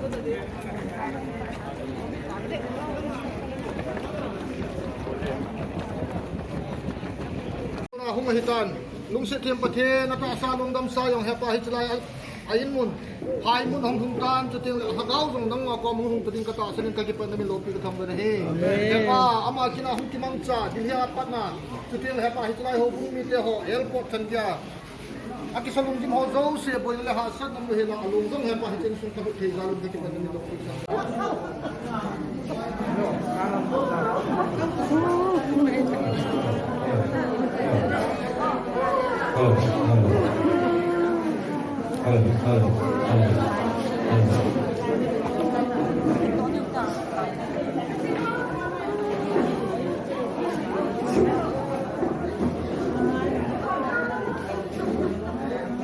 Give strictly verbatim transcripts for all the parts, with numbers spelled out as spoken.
Hung ahitan, lungset them Pathen, atahsa lungdamsa jong hepa hiche lai a, a in mun, phai mun hung hung tan, chuteng le lhagao jong nangma kom hung hung ta ding katahsan in kakipatna min loupi kathangvah e. Amen. Hepa, ama kina hung kimangcha, Delhi a patna, chuteng le hepa hiche lai houbung mite ho, airport chan geiya akisa lunggim ho jouse, boina le hahsatna mun hina, alung jong hepa hiche insung kalut thei jal un kakipatna min loupi. Hello, hello. Hello, hello, hello, hello.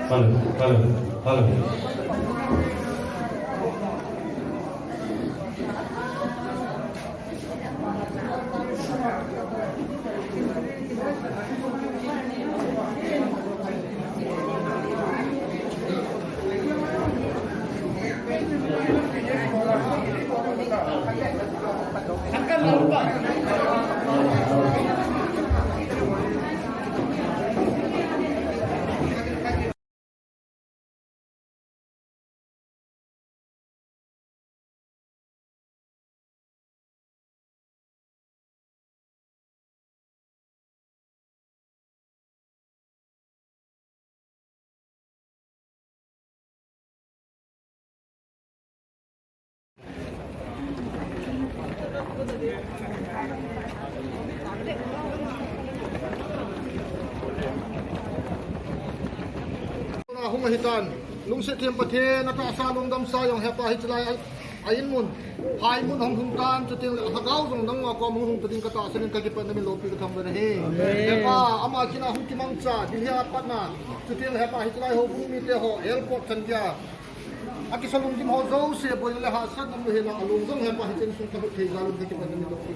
Hello, hello, hello. Hung ahitan, lungset them Pathen, atahsa lungdamsa jong hepa hiche lai a, a in mun, phai mun hung hung tan, chuteng le lhagao jong nangma kom hung hung ta ding katahsan in kakipatna min loupi kathangvah e. Amen. Hepa, ama kina hung kimangcha, Delhi a patna, chuteng le hepa hiche lai houbung mite ho, airport chan geiya akisa lunggim ho jouse, boina le hahsatna mun hina, alung jong hepa hiche insung kalut thei jal un kakipatna min loupi.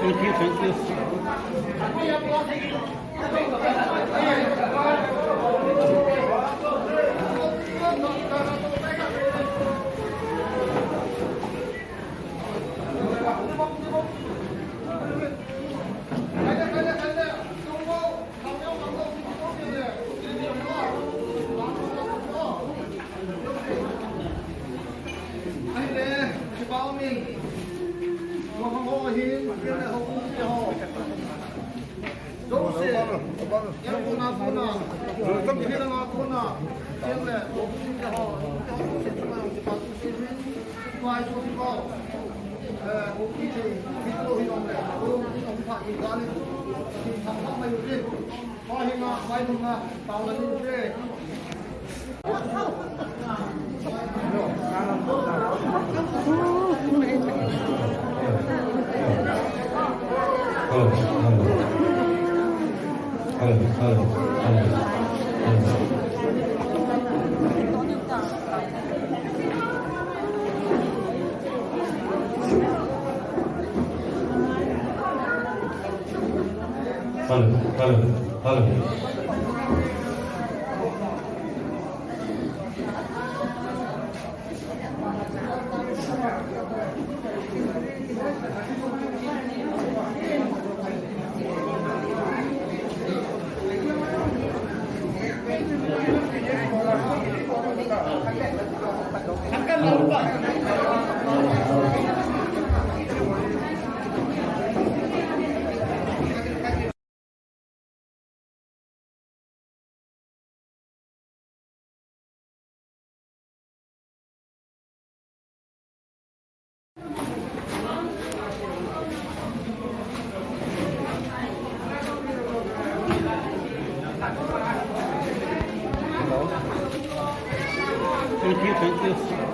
Thank you, thank you. Hello, hello, hello. Thank you, thank you.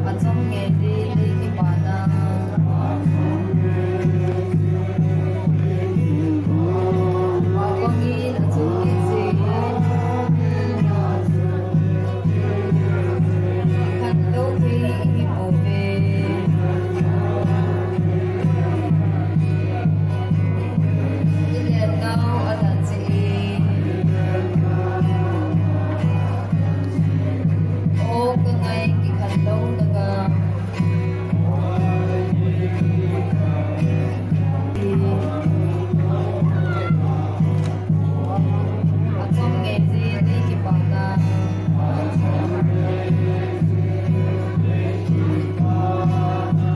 Achom nge ji ni kipana. Mapangin achom nge ji. Khanlou thei ihi pouve. Ilen nau adan ji. O ka ngai kikhanlou na ka. Achom nge ji ni kipana.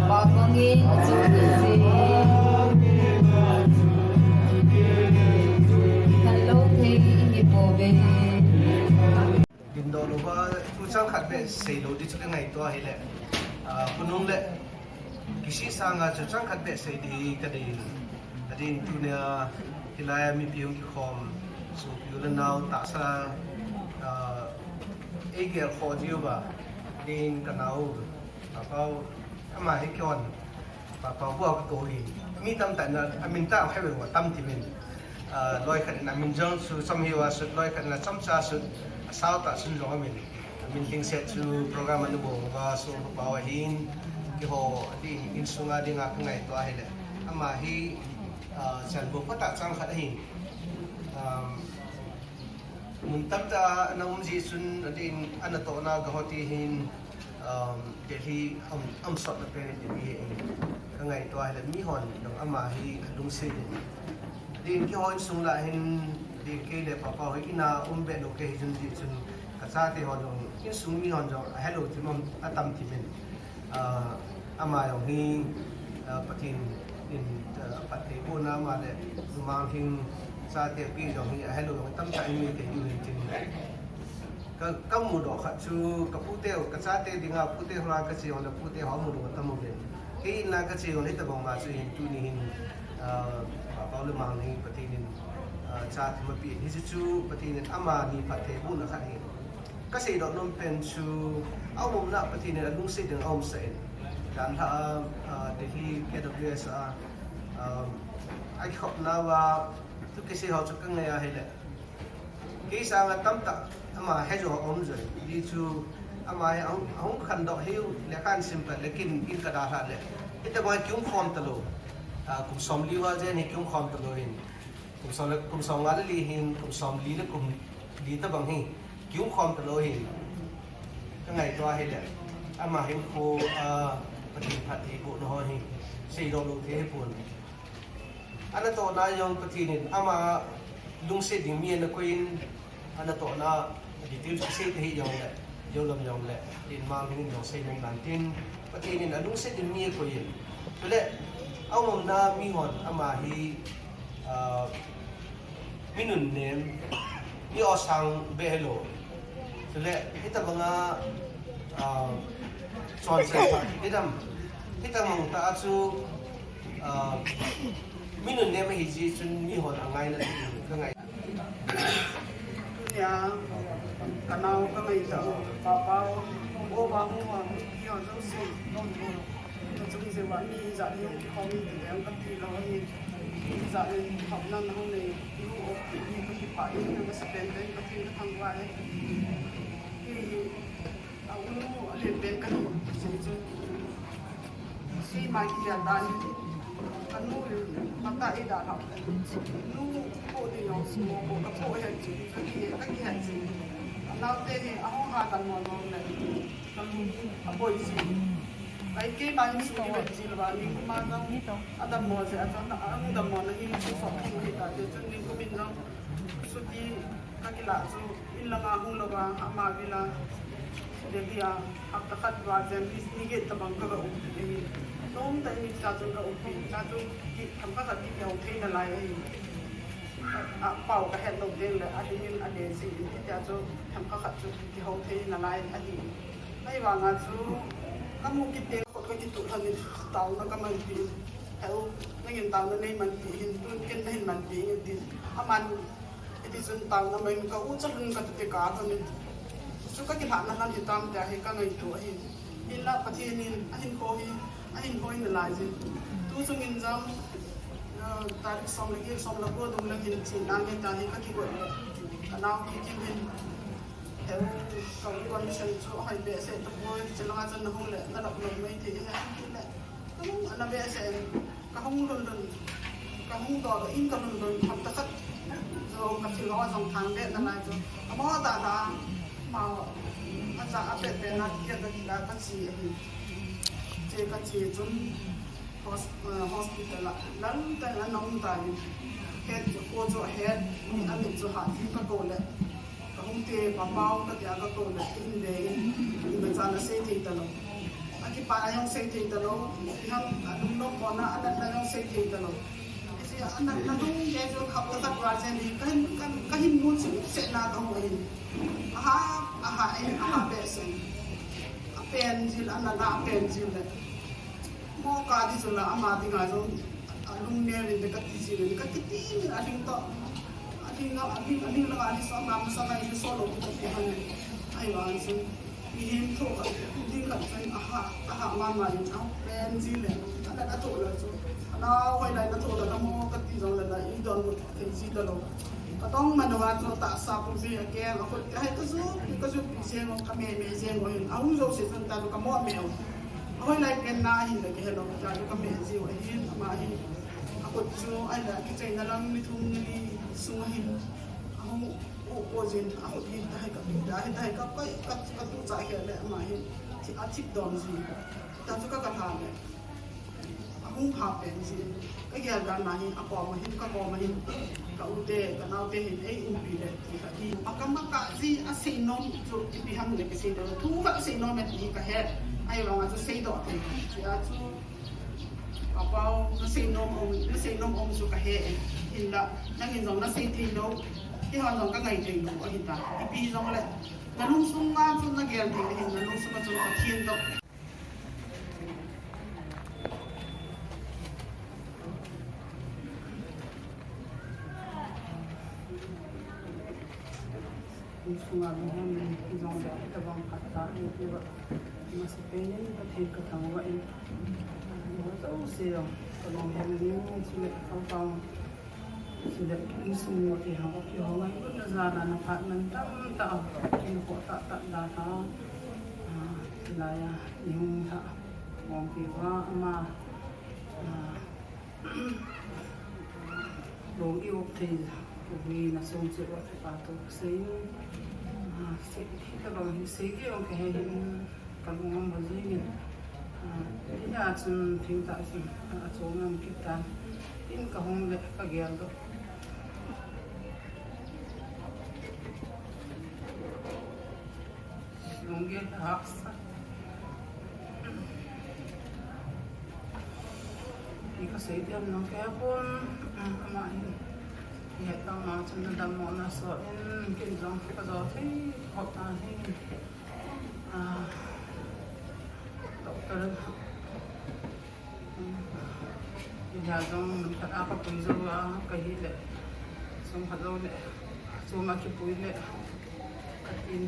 Mapangin achom nge ji. Khanlou thei ihi pouve. Dindoh louva, thu chang khat beh seilou ding chu ka ngaito ahile. Ah, khonung le kisih sanga chu chang khat beh sei ding ka dei. Adin tunia hilai a mipi hung kikhom, sopi u le nau tahsa, ah, eigel khoh jiuva, adin ka nau, Papau, ama hi kihon. Papau bua ka kou hin. Mi tamtah in amin tah hei ve, atam ti min. Ah, loi khat in amin jong chu chom hiuva sut, loi khat in achomcha sut, asao tah sun jong amin. Amin lhingset chu program ana bol uva, so Papau ahin, keiho ding, insunga dinga ka ngaito ahile. Ama hi, ah, chanvo phatah chang khat ahin. Um, mun tamtah a ana um jeh chun, adin, ana tohna Guwahati hin, um, Delhi um, um sot na pen in Delhi hi ka ngaito ahile mihon jong ama hi alungset in. Adin keiho insung lah hin, adin kei le Papau hi ina um be lou kei hi jun jeh chun ka chate ho jong insung mihon jong ahelou thim um atam thim in. Ah, ama jong hi, ah, Pathen in, ah, phattheibohna ama le, Lumang hin chate pi jong hi, ahelou jong tamtah in mi te diu hin tin. Ka, ka mudoh khat chu, ka pute, ka chate dinga, pute ho lah ka che jong le, pute ho mudoh tam uvin. Kei in lah ka che jong le, tabang ma chu hin, tuni hin, ah, Papau Lumang hi Pathen in, ah, cha thim apen. Hichu chu Pathen in amani phattheibohna khat hi. Ka seidoh nom pen chu, aumna Pathen in alungset ding aumsah in. Danlhah a, a, Delhi K W S a, a, akikhopna uva, tu kisei ho chu ka ngai ahile. Kei sanga tamtah ama hejo aum joi. Hijeh chu ama hi ahung, ahung khandoh hiu le khan simple le kin, kin ka dalhah le. Hitabang kium khom talou. A, kum somli val jen hi kium khom talou hin. Kum som le, kum somnga le li hin, kum somli le kum li tabang hi, kium khom talou hin. Ka ngaito ahile, ama hin khu, ah, Pathen phattheibohna ho hi, seidoh lou thei hipon. Ana tohna jong Pathen in, ama lungset ding mi ana koi in, ana tohna, detail kisei ta hi jong le, Jou lam jong le, tin Mang hin jong sei nom nan tin, Pathen in alungset in mi akoi in. Chule, aumna mihon ama hi, ah, mi nunnem, mi osang be helou. Chule, hitabanga, ah, chonset pha, hitam, hitabang ta chu, ah, mi nunnem ahi jeh chun mihon angaina ka ngai. Tunia, ka nao ka ngaito, Papau, o ba mu wa, yo, jouse. Ka chung jeh uva mi ijat in kikhom in ti leng ka ti lou ahi. Ijat in kikhom nan hung nei, nu o, ni ka kipah in, na ka spend in, ka tin ka thangvah e. Hi, A unu, a len pen ka hi, sei chu. Sei mai ki ya ta ni. Ka nu, ma ta e da ha. Nu, po ni no, mo, mo, ka po he chu, ka ki, ka ki he chu. A nao te ni, a hung ha ta mo, mo le. Ka lu, a boi si. Ai ke mai ni su ni ve ji la ba ni, ma na. A da mo se, a ta na, a mu da mo na ni, su so ki he ta, te chu ni ku min no. Su ti, Ka kila chu, in langa hung louva, ama vila, Delhi a, hapta khat va jen, ni, ni get tabang ka ga um pi ahi. Nom ta ni cha chun ga um pi, cha chun ki, tham khat khat ki pia thei nalai ahi. A pau kahet lou ding le, alungin ale jin, hitia chu themkhat khat chu kihou thei nalai ahi. Ahivanga chu kamu kit teng khut kakituh lhonin, taona kamanpi in. Heu, nangin taona neimanpi hin, tun ken nahin manpi in tin. Aman, hiti chun taona man ka u chalhun kati te kalhonin. Chu kakilhahna lhon hitam tia hi kangaito ahi. Hinla Pathen in ahinkho hi, ahin hoi nalai jin. Tu chungin jong, ah, tarik som le get, som le ko dung le hin chin ange tia hi kakigot le. Kanao Kikim hin, heu, ka u condition chu ahoi behseh tapoi, chulanga chun nahung le nalap lou mai thei ahi, tile. Kahung ana behseh in, kahung lhun lhun, kahung doh doh in kalhun lhun, hapta khat jong kathil ho jong thang be nalai chu. Amaho tah tah, amaho, acha apet pet na kia ka, ka, kache ahi. Che kache chun hos-, eh, hospital a, lal tah in ana um tan. Het chu kho chu ahet, mi amit chu hat in kakou le. Kahung te, Papau, katia kakou le, in ve in, imacha nasei thei talou. Akipa a jong sei thei talou, iham, alungnom pona, anatna jong sei thei talou. Hiche, anatna dung te chu hapta khat val jen hi, kahin, ka, kahin mu cheh cheh na kahung ahin. Aha, aha in, aha behseh in. Apen jin, anatna apen jin le. Mo kati chu la ama dinga jong, alung neo in te kati jin, kakiti jin, alhing toh. Alhing a, alhing, alhing langa alhing so, ama masanga alhing so lou kiti han. Ahivang chun, mihem tho khat, ding khat chun, aha, aha mama in, apen jin le, ana, ana tho le chu. Ana hoilai na tho le, namo kati jong le la, idonbut thei ji talou. Katong man uva chu tahsa pumpi akeng, akhut, ahai kaju, kajupi jeng u, kame me jeng u hin, ahung jouse chun ta chu kamo me u. Ahoilai pen na ahin le kihe lou, ta chu kame jiu ahin, ama hi. Akhut chu, ahile, kichaina lang ni thum ni li sung ahin. Ahung u po jin, akhut hi, tahai ka, tahai, tahai ka, ka, ka, katucha khel le, ama hi. Thi, athip don ji. Ta chu ka, kalha le. Ahung pha pen jin. Kagel dan ma hin, akom a hin, kakom a hin. Ka u te, kanao te hin, ei umpi le, ti kha ti. Akam akah ji, asei nom chu, ipi ham le kisei doh. Thu khat sei nom e ti kahe. Ahivanga chu seidoh thei. Tia chu, Papau, nasei nom um, nasei nom um chu kahe. Hinla, nangin jong nasei thei lou. Keihon jong kangai thei lou, ahi ta. Ipi jong le. Nalungsunga chu nagel thei le hin, nalungsunga chu Pathen toh. Insunga lunghem in jong le, tabang khat ta in tiva. Masapen in Pathen kathangvah in. Jouse jong kalunghem in, chule Papau. Chule, insung u ti ho, kihou ngailutna jal a na phat man tamtah, kihou tahtah dan a, ah, hilai a, nihung lha, gompi uva, ama, ah, lou i-op thei, uvin a sung che uva, kipa thu sei, ah, sei, hitabang hi sei ding jong kahe hih in, Kalung a mo jingin, ah, ina chun thing tah chun, ah, achom a um kit tan. In kahung le kagel doh. Lunggel haksa. Ipi kasei ding ham nang kei pon, ah, ama hin. Ihet tah ma chun nadammo na so in, kin jong kajo thei, hop ta hi. Ah, doctor, um, ina jong mun khat a kapui jou a, kahi le, sum khat jou le, sum a kipui le, katin,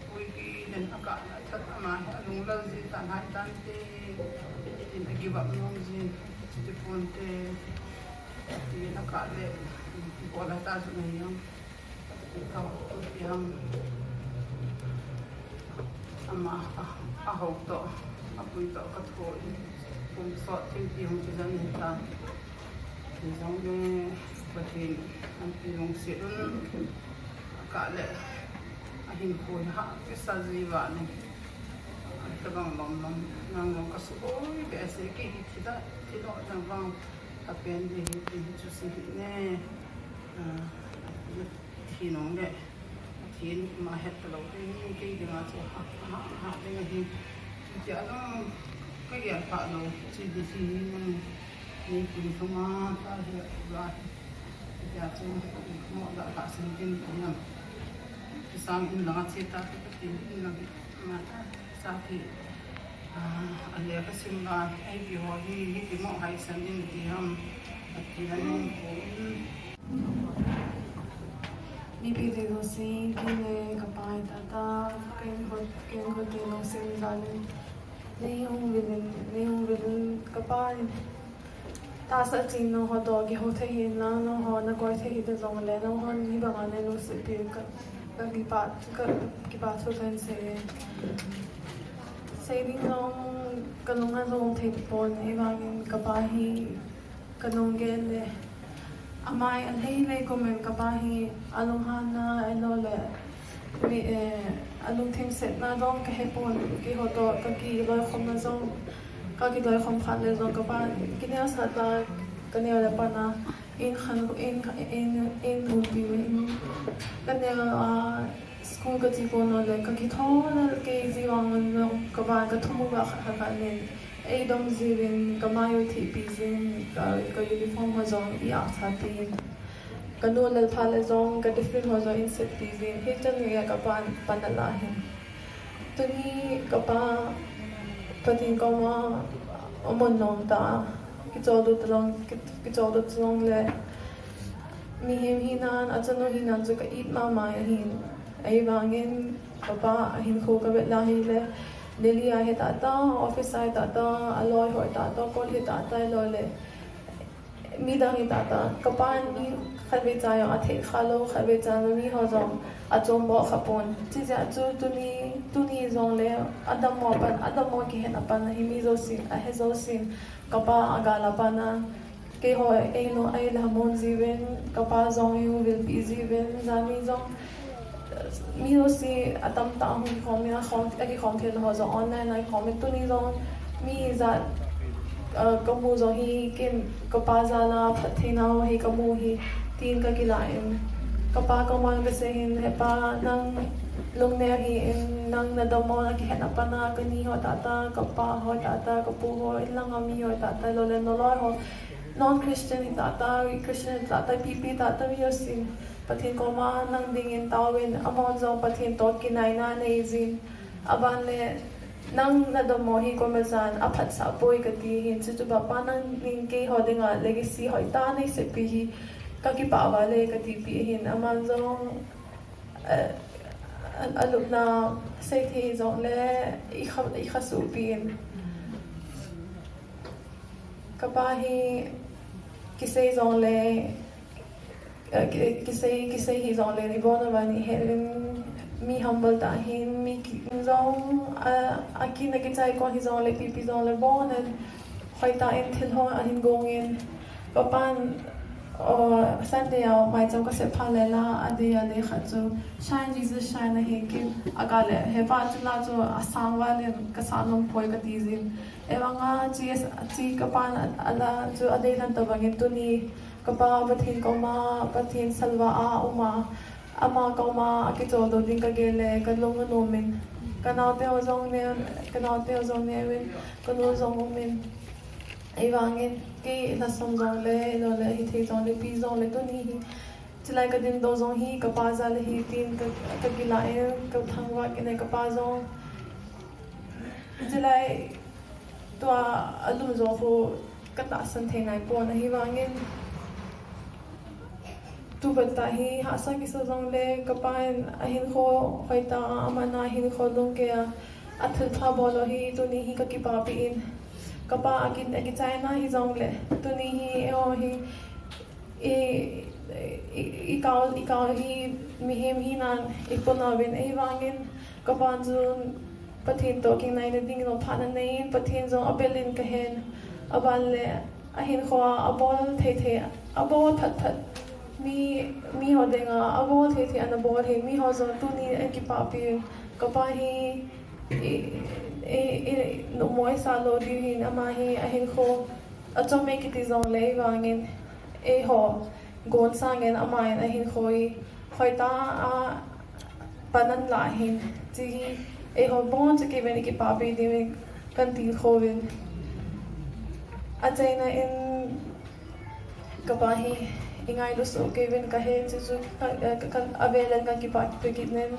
pui kit in akah le, that ama hi alung lal ji tan, hai tan te, tin a give up nom jin, chuti pon te, tin akah le, bol a ta chu ngai jong. Ka, yang ama, a, ahou toh, apui toh kathoh in, kum sot thim ti hung kijan in ta. Hijongle Pathen in apui lungset un, akah le, ahinkho hi hah kisa ji uva ne. Atabang lom lom, nang jong kasuboi behseh, kei hi thi da, thi doh jeng vang, apen ding hi, ti hi chu si hi ne. Ah, Thi nung le, thi nung ma het talou te, kei dinga chu ha, ha, ha, ding ahi. Tia nung, kagel pha lou, chi di thi nung, ni pui thuma, ta hi, la hi. Tia chu mo da ka sin din ko nam. Kisang in langa che ta ka tin in lang ma ta sa ki. A le ka sim la ai bi ho hi hi ki mo hai san in ti ham. Ati la nung ko in. Mipi te jouse, kei le ka pa hita, ka inkote, ka inkote lungset jal in. Nei hung vil in, nei hung vil in ka pa in. Tahsa chin nangho toh kihou thei hih in lang, nangho na koi thei hih ta jong le, nanghon hibang a nei lungset pi ka, ka kipa, ka kipa thu kan sei. Sei ding jong ka lung a jong thei tapon, hivang in ka pa hi ka nung gel le. Amai a lei lei kum in ka pa hi a lunghanna ahilou le. Mi, eh, a lungthim setna jong ka he pon, keiho toh ka kiloikhomna jong, ka kiloikhom phat le jong ka pa, kineo sah ta, ka neo le pan a, in khan, in, in, in umpi in, ka neo a, school ka che pon le, ka kitho le, kei ji vang le, ka pa ka thum uva khat khat nen, ei dom jiuvin, ka mai u thihpi jin, ka, ka uniform ho jong ei ahsa pi in. Ka nu lal phat le jong, ka tiffin ho jong in set pi jin, hichan geiya ka pan, pan a la hin. Tuni ka pa, Pathen koma, amun nom ta, kichol doh ta jong, ki, kichol doh ta jong le, mihem hinan, achanu hinan chu ka it mama ahin. Ahivangin, ka pa, ahinkho ka vet la hile, Delhi a hi tata, office a hi tata, aloi ho hi tata, kol hi tata, ahilou le. Midang hi tata, ka pa in mi khatvei cha jong athei kha lou, khatvei cha jong mi ho jong achom boh kha pon. Chijeh a chu tuni, tuni jong le adammo pan, adammo kihen a pan ahi mi jousen, ahe jousen, ka pa agal a pan a. Keiho eilung, eilhamon jiuvin, ka pa jong eihung vilpi jiuvin, jani jong Mi jouse atam tah hung kikhom in, akhom, akikhom thei ho jong online a kikhom in, tuni jong mi jat, ah, kamu jong hi, ken ka pa jal a phattheina ho hi kamu hi, tin ka kila in. Ka pa koma kasei in, he pa, nang lungneo hih in, nang nadammo na kihet a pat a, kani ho tah tah, ka pa ho tah tah, ka pu ho, inlang a mi ho tah tah, lou le naloi ho, non-Christian hi tah tah, Christian hi tah tah, pipi tah tah, mi jousen Pathen koma nang dingin taovin, amahon jong Pathen toh kinaina nei jin. Aban le, nang nadammo hi koima chan aphatsah poi kati hin, chuchu pa, pa nang ding keiho dinga legacy hoitah nei sepi hi kakipah uva le katipi hin, aman jong, eh, a, alupna seithei jong le ikha, ikha suhpi in. Ka pa hi kisei jong le Eh, ki, kisei, kisei hi jong le, ibon uva ni het in, mi humble tah hin, mi ki, jong, a, akin akichai kon hi jong le, pipi jong le, bon in, hoitah in, thil ho ahin gong in, ka pan, oh, Sunday a, maicham kasep phat le la, adei, adei khat chu, Shine Jesus Shine ahi, ki, aga le, he pa chu la chu, asang val in, kasah nom poi kati jin. Ahivang a, chi, chi ka pan a, ala chu, adei lhon tabang in, tuni, Ka pa Pathen koma, Pathen salva a um a, ama koma akichol doh ding ka gel le, ka lung anom in, ka naote ho jong neo, ka naote ho jong neo in, ka nu jong um in, ahivangin kei lhasam jong le, lou le, hithei jong le, pi jong le, tuni hi, chulai ka dingdoh jong hi, ka pa jal ahi tin, ka, ka kila in, ka thangvah kit in, ka pa jong, chulai, Tua alum jo khu ka tahsan thei nai pon ahivangin, tu banta hi hahsa kisa jong le ka pa in ahinkho hoitah a, aman ahinkho lungkei a, athilpha bol u hi tuni hi ka kipapi in, ka pa akin, akichaina hi jong le tuni hi eiho hi I, i, i kal, i kal hi mihem hinan i puna uvin ahivangin ka pan chun Pathen toh kinaina ding jong phatna nei in Pathen jong abel in ka hen aban le ahinkho a abol thei thei abol phat phat mi, mi ho dinga abol thei thei ana bol hi mi ho jong tuni an kipapi ka pa hi i, i, i, i, numo i sa lou diu hin ama hi ahinkho Achom e kiti jong le ahivangin eiho gon sangin ama in ahinkho hi hoitah a pan alah hin, chi hi eiho bon chu kei ven i kipapi diuvin kan tilkhouvin. Achaina in ka pa hi Ingailu soh kei uvin kahe, chuchu ka, ka, ka, avel in kakipah kit uvin.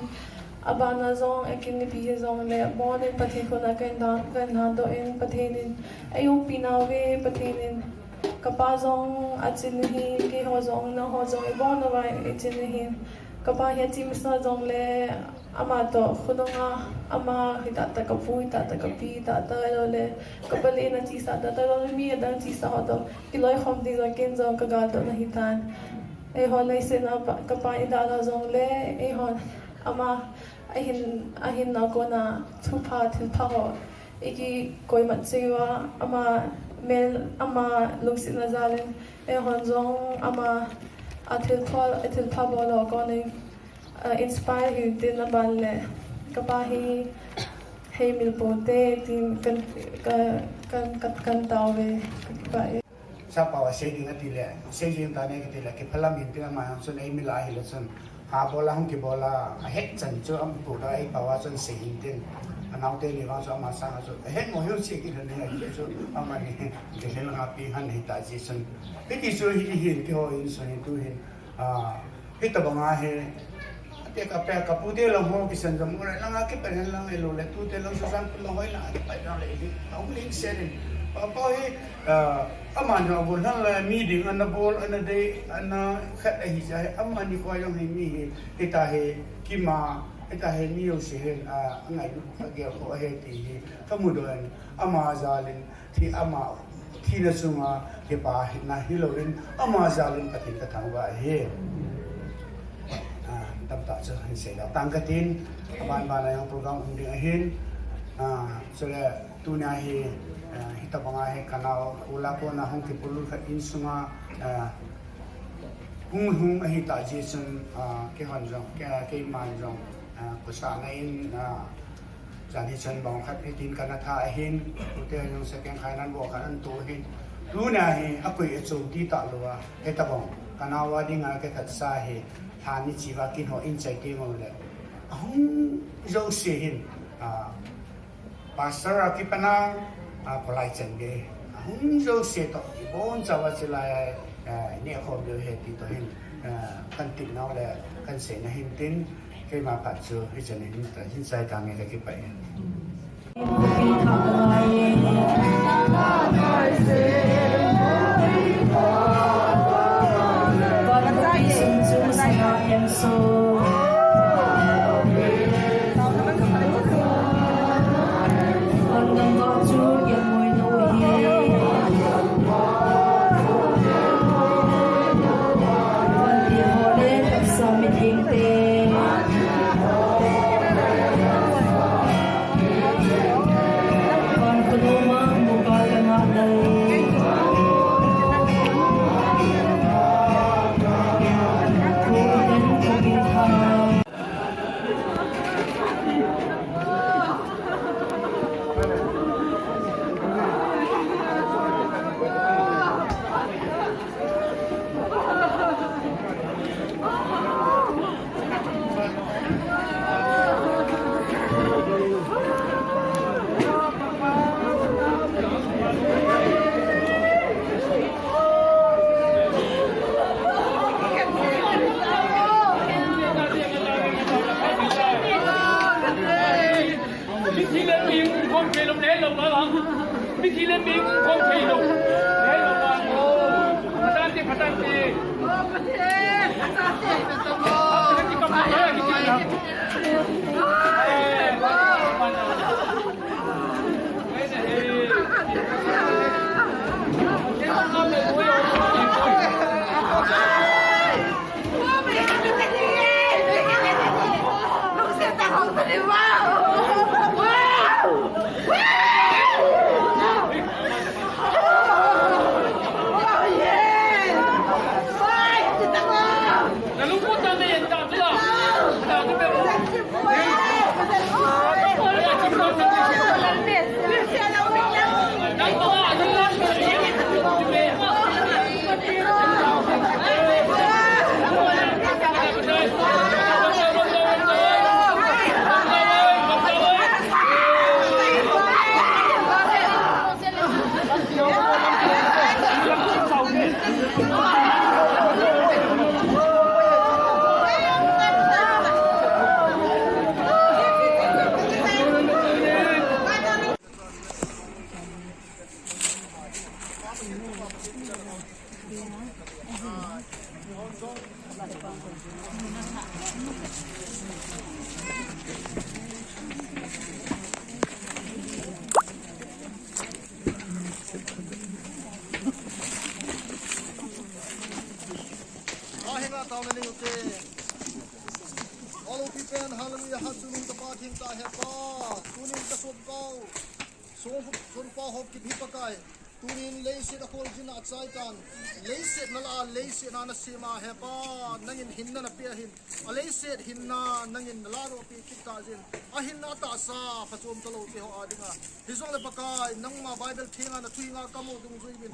Abana jong, akin nipi hijongle, abon in Pathen khut a kahin dan, kahin dan doh in, Pathen in eiumpi nauve, Pathen in. Kapa jong achin ahin, keiho jong, nangho jong, ibon uva ichin ahin. Kapa hi achi masa jongle, ama toh khonunga, ama hitahtah kapu, hitahtah kapi, hitahtah ahilou le, kapalen achisah tahtah ahilou le, mi adang chisah ho toh kiloikhom ding jong ken jong kagaltoh na ahitan. Eiho leiset a pa, kapa idalha jongle, eihon ama ahin, ahinna kona thupha, thilpha ho ikikoimat cheh uva, ama mel, ama lungsetna jal in, eihon jong ama athilpha, athilpha bol ho kona, ah, inspire hi tin aban le, kapa hi heimil poute tin kan, ka, kan, kan, kan tao ve, kakipah e. Sappao a sei ding ati le, sei jing tane kati le, kiphalam hin tin ama jong chun eimil a ahile chun, ha bol a hung kibol a, ahet chan chu ama pu da eipao a chun sei hin tin, anaote ni vang chu ama sanga chu, ahet mo hiu sei kit le ni ahi chu, amani, kilhel nga pi han hita ji chun. Hiti chu hi hin, keiho insung hin tu hin, ah, Hitobang ahi, ati kape, kapute lang ho kisan jong, ule langa kipe hen lang ilo le, tute lang sa sang lang hoi lang, kipe lang le, ili, aum ling sen in. Papa hi, ah, aman jong agon lang le, mi ding ana bol, ana dei, ana khat ahi ja hi, amani koi jong hi mi hi, hita hi, kima, hita hi mi jouse hin, ah, angai, agel kho ahi ti hi, kamu doh in, ama jal in, Thi ama, thina chunga kipa hina hilouvin, ama jal in Pathen kathangvah ahi. Ah, tamtah chu hin seida tang katin, aban ban a jong program um ding ahin. Ah, chule tunia hi, ah, hitobang a hi kanao, ula kona hung kipulul khat insunga, ah, hung hung ahitah jeh chun, ah, keihon jong, ke, keiman jong, ah, kosahna in, ah, Jan hi chun bang khat hitin kana tha ahin, ute jong second khai nan bo khat an to ahin. Tunia hi akoi achom ti talou a, hitobang, kanao a dinga kithat sa hi, tha ni chiva kin ho in chai teng ule. Ahung jouse hin, ah, pastor a kipat a, ah, kholai chan gei. Ahung jouse toh, ibon chauva chilai a, ah, nekhom lou ahi ti toh hin, ah, kan tin nau le, kan seina hin tin, Keima phat chu hichan in hin chai tange, kakipah e. Mithi le mi um khom thei lou, le lou la lang. Mithi le mi um khom thei lou, le lou la. Phatah te, phatah te. Hallelujah, hallelujah, hallelujah, ka Pa thengtah he Pa. Tunin ka sonpau, son, sonpau Haokip hi Pakai. Tunin leiset a kholjin a achai tan. Leiset na la, leiset na na sem a he Pa. Nangin hinna na pe ahin. A leiset hinna nangin na la ro pe kit ta jin. A hinna tahsa phachom talou te ho a dinga. Hijongle Pakai, nangma Bible thenga na thu henga ka mu dungjui uvin.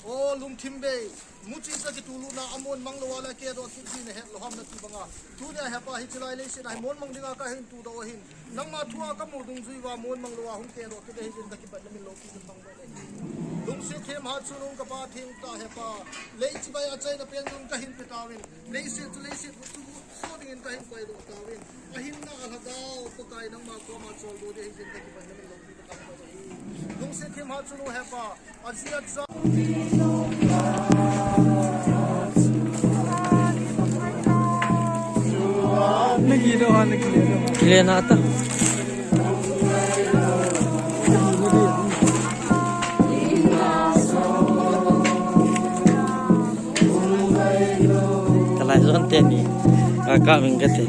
O lungthim bei, muchi cha kituluna a mon mang lou a le kedoh kit ji na het lou ham na ti banga. Tunia he Pa hiche lai leiset a hi mon mang dinga ka hin tudoh ahin. Nangma thua ka mu dungjui uva mon mang lou a hung kedoh kit ahi jin ka kipatna min loupi jin bang bang ahi. Lungset themkhat chungnung ka Pa thengtah he Pa. Leiset chibai a achaina pen jong ka hin pe tauvin. Leiset chu leiset chu so dingin ka hin koidoh tauvin. A hinna a lhagao Pakai nangma koma choldo ding ahi jin ka kipatna min loupi ka kipatna ahi. Lungset themkhat chungnung he Pa. Kile na ta. Kalai zon teni. Aka mingkate.